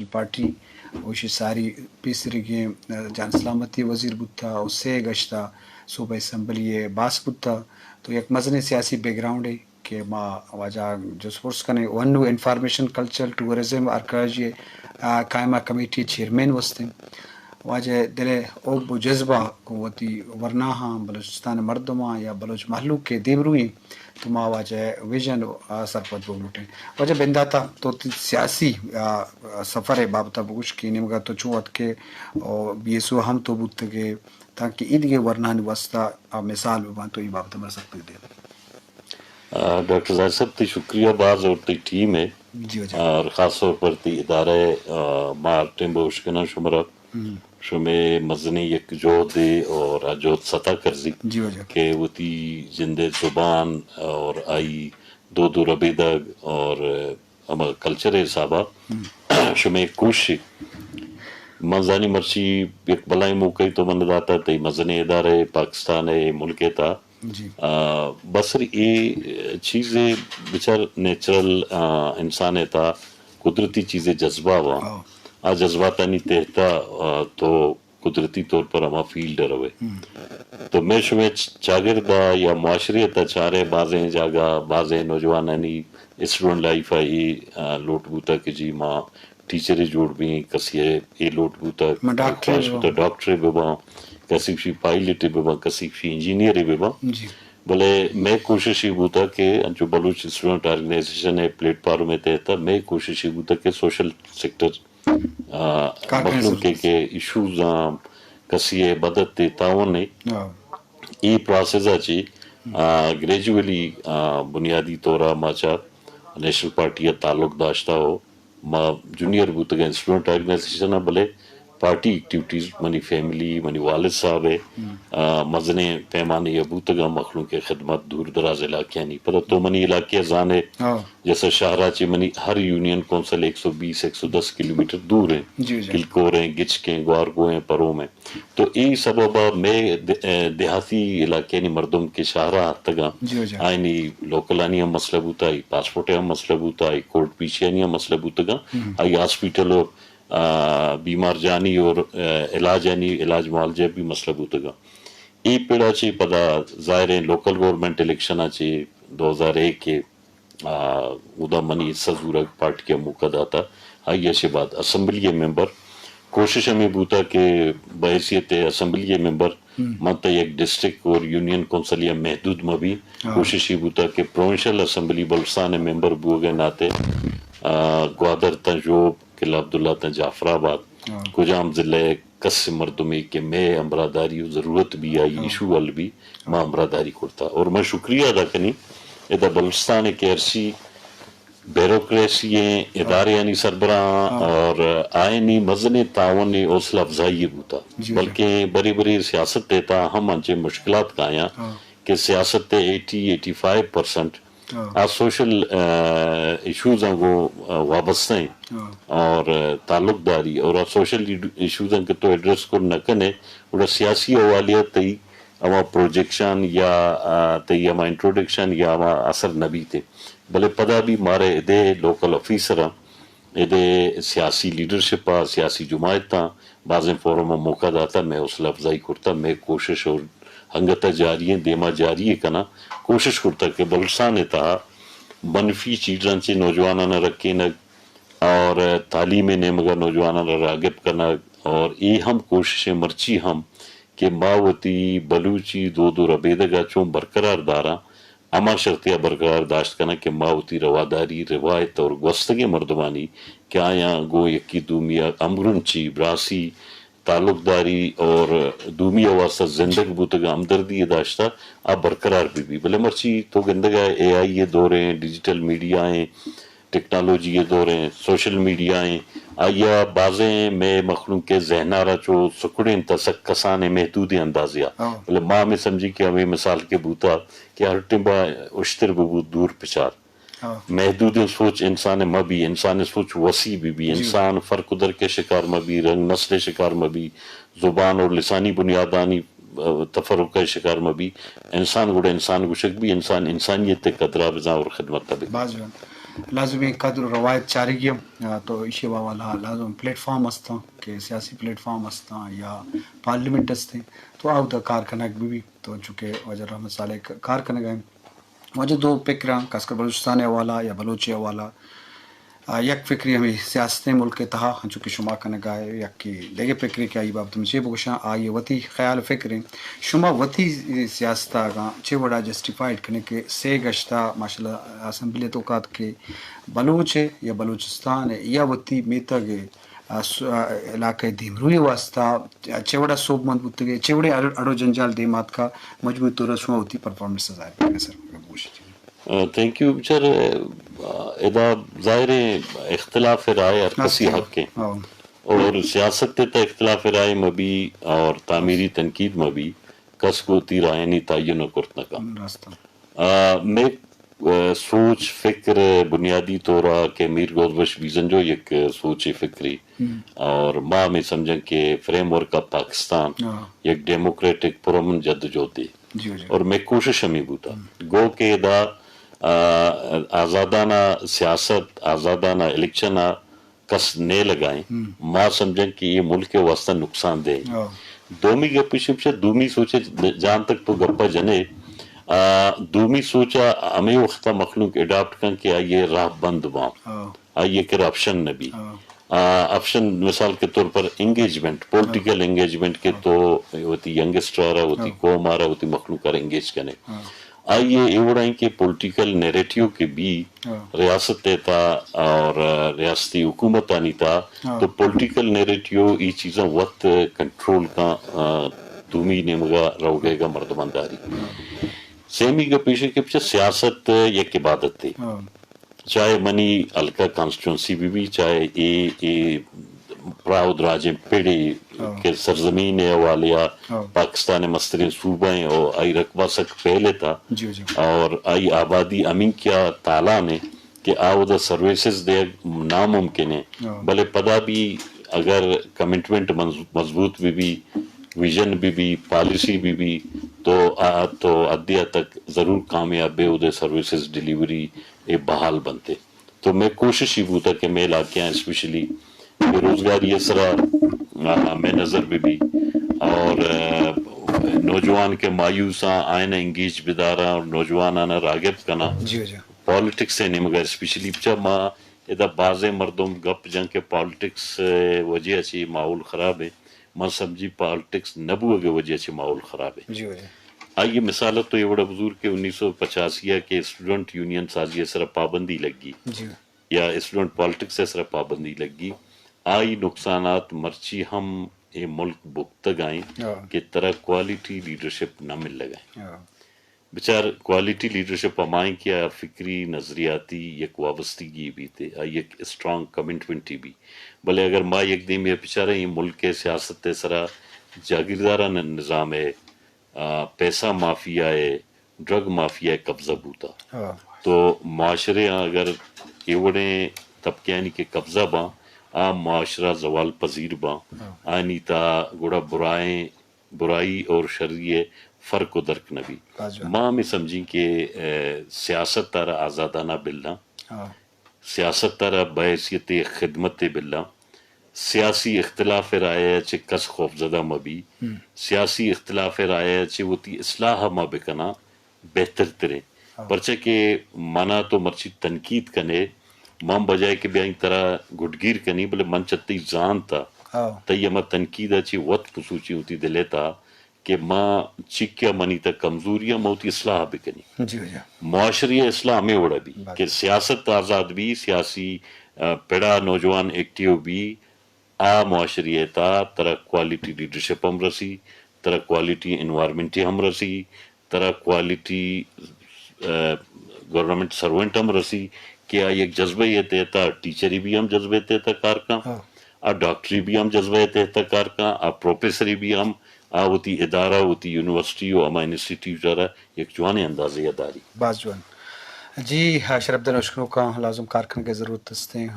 پارٹی، او ایشی ساری پیسریگیں، آ، جان سلامتی وزیر بوتا، او سے گشتا صوبہ اسمبلی ء باس بوتا۔ تو یک مزنیں سیاسی بیک گراؤنڈے کہ ما واجہ جست پرس کنیں۔ او انو انفارمیشن کلچر، ٹورازم، آرکیالوجی، آ، قائمہ کمیٹی چیئرمین وستیں۔ واجہ دل ء حب و جذبہ گوں وتی ورناہاں، بلوچستان ء مردماں یا بلوچ مہلوک ء دیمروئیں، تو ما واجہ ویژن ء سرپد بوگ لوٹیں۔ واجہ بنداتا تو وتی سیاسی، آ، سفر ء بابت ء بگوش کہ نیمگا تو چون اتکے، او بی ایس او ہم تو بوتگے، تاکہ اے دگہ ورناہانی واسطہ آ مثال بباں، تو اے بابت ء مارا سرپدی دے۔ آ، ڈاکٹر زاہد صاحب، تئی شکریہ باز اور تئی ٹیم ہے۔ جی واجہ۔ اور خاص طور پر تئی ادارہ ہے، آ، ما ہر ٹائم بہوش کناں شمارا۔ ہم۔ شمے مزنیں یک جہدے اور آ جہد ستا کرزی جی واجہ۔ کہ وتی جندے زبان اور آئی دود و ربیدگ اور ہما کلچر حسابا ہم۔ شمے کوشش۔ من زانی مرچی یک بلائیں موقعی تو من داتا، تئی مزنیں ادارہ پاکستان ہے، ملک ہے تا۔ جی۔ آ، بسر اے چیز بچار نیچرل، آ، انسان ء تھا قدرتی چیزے جذبہ ہوا۔ ہاں۔ آ جذباتانی تحت ء، آ، تو قدرتی طور پر ہما فیلڈ ء روئے۔ ہم۔ تو میں شمے چ-، چاگرد ء یا معاشرے ء تھا چارے بازیں جاگہ، بازیں نوجوانانی اسٹوڈنٹ لائف ء اے، آ، لوٹ بوتا کہ جی ما ٹیچرے جوڑ بیں، کسی ء اے لوٹ بوتگ، ما ڈاکٹرے خواہش بباں۔ بوتگ ڈاکٹرے بباں، کسی گوشی پائلٹے بباں، کسی گوشی انجینئرے بباں۔ جی۔ بلے مئے کوشش اے بوتگ کہ انچو بلوچ اسٹوڈنٹ آرگنائزیشن ء پلیٹ فارم ء تحت مئے کوشش اے بوتگ کہ سوشل سیکٹر، آ، کار کنگ مخلوق ء ضرورت۔ کہ ایشوز آں، کسی ء مدد ء تعاون ء ہاں۔ اے پراسز ء چہ، آ، گریجولی، آ، بنیادی طور ء ما چہ نیشنل پارٹی ء تعلق داشتہ ہو۔ ما جونیئر بوتگیں اسٹوڈنٹ آرگنائزیشن ء، بلے پارٹی ایکٹیویٹیز منی فیملی، منی والد صاحب ء، ہم۔ آ، مزنیں پیمانے ء بوتگاں، مخلوق ء خدمت دور دراز علاقیانی۔ پدا تو منی علاقے ء زانے، ہاں۔ جیسا شہرا چہ منی ہر یونین کونسل ایک سو بیس، ایک سو دس کلومیٹر دور ہیں۔ جی، جی۔ کلکور ہیں، گچک ہیں، گوارگو ہیں، پروم ہیں۔ تو اے سبب ء مئے د-، ء دیہاتی علاقیانی مردم کہ شہر ء اتگاں، جی، جی۔ آئینی لوکلانی ہم مسئلہ بوتا، آئی پاسپورٹ ء ہم مسئلہ بوتا، آئی کورٹ پیشیانی ہم مسئلہ بوتگاں، ہم۔ آئی ہاسپٹل اور، آ، بیمار جانی اور، آ، علاجانی، علاج معالجہ بھی مسئلہ بوتگاں۔ اے پڑا چہ پدا ظاہر ہیں لوکل گورنمنٹ الیکشن ء چہ دو ہزار ایک ء آ، اودا منی حصہ زورگ پارٹی ء موقع داتا۔ آئی ء چہ بعد اسمبلی ء ممبر کوشش ہمے بوتا کہ بحیثیت اسمبلی ء ممبر ہم۔ من تہ یک ڈسٹرکٹ اور یونین کونسل یا محدود مہ بی۔ ہاں۔ کوشش اے بوتا کہ پروونشل اسمبلی بلوچستان ء ممبر بوگ ء ناطے، آ، گوادر تاں ژوب، قلعہ عبداللہ تاں جعفر آباد، ہاں۔ کجام ضلع ء کس مردمے کہ مئے ہمراہداری و ضرورت بی، آئی ہاں۔ ایشو حل بی، ما ہمراہداری کرتا۔ اور من شکریہ ادا کنی ادا بلوچستان ء کہ ہرچی بیوروکریسی ہیں، ہاں۔ ادارے آنی سربراہ ہاں۔ اور آئینی مزنیں تعاون ء حوصلہ افزائی بوتا۔ جی، جی۔ بلکہ بری بری سیاست ء تھا ہم انچے مشکلات کایاں ہاں۔ کہ سیاست ء ایٹی، ایٹی فائیو پرسنٹ ہاں۔ آ سوشل، آ، ایشوز آں گوں، آ، وابستہ ہیں ہاں۔ اور، آ، تعلق داری اور آ سوشل ایشوز آں کہ تو ایڈریس کر نہ کنے، گڑا سیاسی حوالے ء تئی ہما پروجیکشن یا، آ، تئی ہما انٹروڈکشن یا ہما اثر نہ بیت۔ بلے پدا بھی مارے ادے لوکل آفیسر آں، ادے سیاسی لیڈرشپ ء، سیاسی جماعت آں، بازیں فورم ء موقع داتا، مئے حوصلہ افزائی کرتا، مئے کوشش اور انگت ء جاری ہیں، دیما جاری ء کناں۔ کوشش کرتا کہ بلوچستان ء تہا منفی چیزاں چہ نوجواناں ء رکینگ اور تعلیم ء نیمگ ء نوجواناں ء راغب کنگ اور اے ہم کوشش ء مرچی ہم کہ ما وتی بلوچی دود و ربیدگ ء چون برقرار داراں، ہما شرطے ء برقرار داشت کناں کہ ما وتی رواداری، روایت اور گوستگیں مردمانی کہ آیاں گوں یکی دومی ء ہمگرنچی، براسی، تعلقداری اور دومی ء واستہ زندگ بوتگ ء ہمدردی ء داشتہ آ برقرار بہ بی۔ بلے مرچی تو گندگ ء اے آئی ء دور ایں، ڈیجیٹل میڈیا ایں، ٹیکنالوجی ء دور ایں، سوشل میڈیا ایں، آئی ء بازیں مئے مخلوق ء ذہن ء را چو سکڑینت ء سک کسانیں محدودیں اندازے ء۔ ہاں۔ بلے ما ہمے سمجھی کہ ہمے مثال کہ بوتا کہ ہر ٹیمبا اشتر بہ بوت دور پچار۔ ہاں۔ محدودیں سوچ انسان ء مہ بی، انسان ء سوچ وسیع بہ بی، جی۔ انسان فرق و درک ء شکار مہ بی، رنگ نسل ء شکار مہ بی، زبان اور لسانی بنیادانی، آ، تفرق ء شکار مہ بی، انسان گڑا انسان گوشگ بی، انسان انسانیت ء قدر ء بزاں اور خدمت ء بکن۔ باز جوان۔ لازمی قدر و روایت چارگی ہم، آ، تو ایشی حوالہ لازم پلیٹ فارم ہستاں کہ سیاسی پلیٹ فارم ہستاں یا پارلیمنٹ ہستیں، تو آودا کار کنگ بہ بی۔ تو چونکہ واجہ رحمت صالح ک-، کار کنگا ہیں، واجہ دو پکراں، خاص کر بلوچستان حوالہ یا بلوچی حوالہ، آ، یک فکری ہمیں سیاست ملک تہا، ہنچو کہ شما کنگا ہے، یک دگہ فکری کہ آئی بابت میں چے بگوشاں، آئی وتی خیال فکر ہیں۔ شما وتی سیاست آگاں چے وڑا جسٹیفائیڈ کنے کہ سے گشتا ماشاءاللہ اسمبلی تو کات کہ بلوچ ہے یا بلوچستان ہے یا وتی میتگ ہے، آ، س-، آ، علاقہ دیمروی واسطہ چے وڑا سوب مند بوتگے، چے وڑے اڑ-، اڑو جنجال دیمات کا مجموعی طور شما وتی پرفارمنس ظاہر کرنے سر گوشت۔ آ، تھینک یو، بچار، آ، ادا ظاہر ہے اختلاف رائے ہر کسی حق ہے۔ ہاں۔ اور سیاست تے تا اختلاف رائے مبی اور تعمیری تنقید مبی، کس کو تی رائے نہیں تعین کرت نہ کا۔ راستہ۔ آ، میں، آ، سوچ، فکر، بنیادی طور آ کہ میر گوزبش بیزن جو یک سوچ فکری اور ما میں سمجھن کہ فریم ورک آف پاکستان یک ڈیموکریٹک پرامن جد جو دے۔ جی، جی۔ اور میں کوشش ہمیں بوتا۔ گو کہ دا، آ، آزادانہ سیاست، آزادانہ الیکشن آ کس نہ لگائیں۔ ما سمجھن کہ یہ ملک کے واسطہ نقصان دہ ہے۔ دومی گپ پیش دومی سوچ جان تک تو گپا جنے، آ، دومی سوچ ہمیں وقت مخلوق اڈاپٹ کن کہ آئیے راہ بند باں، آئیے کرپشن نہ بی۔ آ، آپشن مثال کے طور پر انگیجمنٹ، پولیٹیکل انگیجمنٹ کے تو وتی ینگسٹر آ رہا، وتی قوم آ رہا، وتی مخلوق آ رہا انگیج کنے۔ آئیے ایوڑا ہیں کہ پولیٹیکل نیریٹیو کے بھی ریاست تھا اور ریاستی حکومت آنی تھا، تو پولیٹیکل نیریٹیو یہ چیزاں وقت کنٹرول کا، آ، دومی نیمگا روگے گا مردمان داری۔ سیمی کا پیشے کے پیچھے سیاست یک عبادت تھی۔ چاہے منی ہلکا کانسٹیٹوئنسی بہ بی، چاہے اے، اے پراہ و دراجیں پڑے کہ سرزمین ء حوالے ء پاکستان ء مستریں صوبہ ایں و آئی رقبہ سک پہل ء تھا۔ جی، جی۔ اور آئی آبادی ہمینکیا تالان ء کہ آ اودا سروسز دیگ ناممکن ء۔ بلے پدا بھی اگر کمٹمنٹ منز-، مضبوط بہ بی، ویژن بہ بی، پالیسی بہ بی، تو آ، تو حدے تک ضرور کامیاب بے اودے سروسز ڈیلیوری اے بحال بنتے۔ تو میں کوشش ہی بوتا کہ میں علاقیاں اسپیشلی بے روزگاری ء سرا، آ، میں نظر بہ بی اور، آ، نوجوان کے مایوس آں آئین انگیج بداراں اور نوجوان آنا راغب کناں۔ جی، جی۔ پالیٹکس ء نیمگا اسپیشلی بچا ما ادا بازیں مردم گپ جن کہ پالیٹکس ء وجہ چی ماحول خراب ہے۔ من سمجھی پالیٹکس نہ بوگ ء وجہ چی ماحول خراب ہے۔ جی، جی۔ آئی مثال تو یہ وڑا بزور کہ انیس سو پچاسی ء کہ اسٹوڈنٹ یونین سازی ء سرا پابندی لگی۔ جی۔ یا اسٹوڈنٹ پالیٹکس ء سرا پابندی لگی، آئی نقصانات مرچی ہم اے ملک بھگتگ آئیں کہ ترا کوالٹی لیڈرشپ نہ ملگ آئیں۔ بچار کوالٹی لیڈرشپ ہمائیں کہ آ فکری نظریاتی یک وابستگی بیتے، آ یک اسٹرانگ کمٹمنٹ ہی بی۔ بلے اگر ما یک دیمی بچاریں اے ملک ء سیاست ء سرا جاگیرداران نظام ء آ، پیسہ مافیا ء ڈرگ مافیا ء قبضہ بوتا۔ تو معاشرے آ اگر اے وڑیں طبقیانی کہ قبضہ باں، آ معاشرہ زوال پذیر باں۔ آنی تا گڑا برائیں، برائی اور شری ء فرق و درک نہ بی۔ ما ہمیں سمجھیں کہ، اے، سیاست تارا آزادانہ بلاں۔ سیاست ء را بحیثیت خدمت ء بلاں، سیاسی اختلاف رائے ء چہ کس خوفزدہ مہ بی، سیاسی اختلاف رائے ء چہ وتی اصلاح ء ما بکناں بہتر تریں۔ پرچہ کہ منا تو مرچی تنقید کنے، من بجائے کہ بیاں ترا گڈگیر کنی، بلے من چہ تئی زانت ء تئی ہما تنقید ء چہ وت پسوچی وتی دل ء تہا کہ ما چکیا منی تہ کمزوری ء ما وتی اصلاح بکنی۔ جی، جی۔ معاشرے ء اصلاح ہمے وڑ ء بی کہ سیاست آزاد بی، سیاسی، آ، پڑا نوجوان ایکٹیو بی، آ معاشرے ء تہا ترا کوالٹی لیڈرشپ ہم رسی، ترا کوالٹی انوائرمنٹ ہم رسی، ترا کوالٹی، آ، گورنمنٹ سرونٹ ہم رسی کہ آ یک جذبہ ء تحت آ ٹیچری بھی ہم جذبہ ء تحت آ کار کن، آ ڈاکٹری بھی ہم جذبہ ء تحت آ کار کن، آ پروفیسری بھی ہم آ وتی ادارہ، وتی یونیورسٹی و ہما انسٹیٹیوٹ ء را یک جوانیں اندازے ء داری۔ باز جوان۔ جی، شرپ دن اشکنوکاں لازم کار کنگ ء ضرورت استیں۔